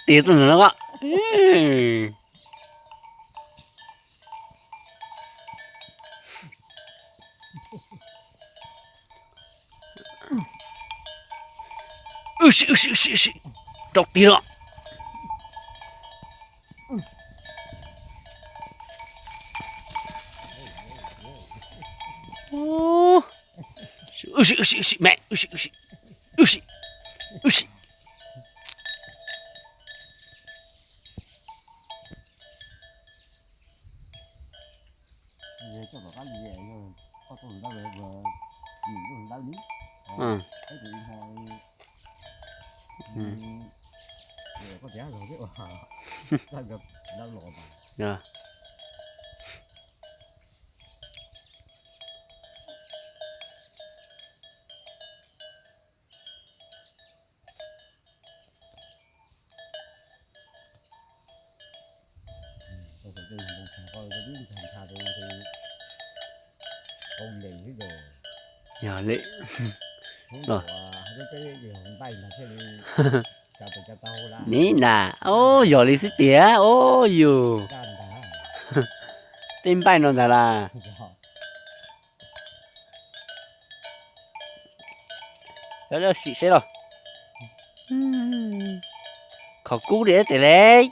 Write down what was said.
Tiag tuaj ntawm no ko. Wb sim, wb sim, wb sim, wb sim. Rau tiag los. Wb sim, wb sim, wb sim, me, wb sim, wb sim, wb sim, wb sim. Yog li. Ni na, o, yog li xwb tiag, o yus. Tej npaij no ntag las. Sim seb los. Qhov kub li tes le.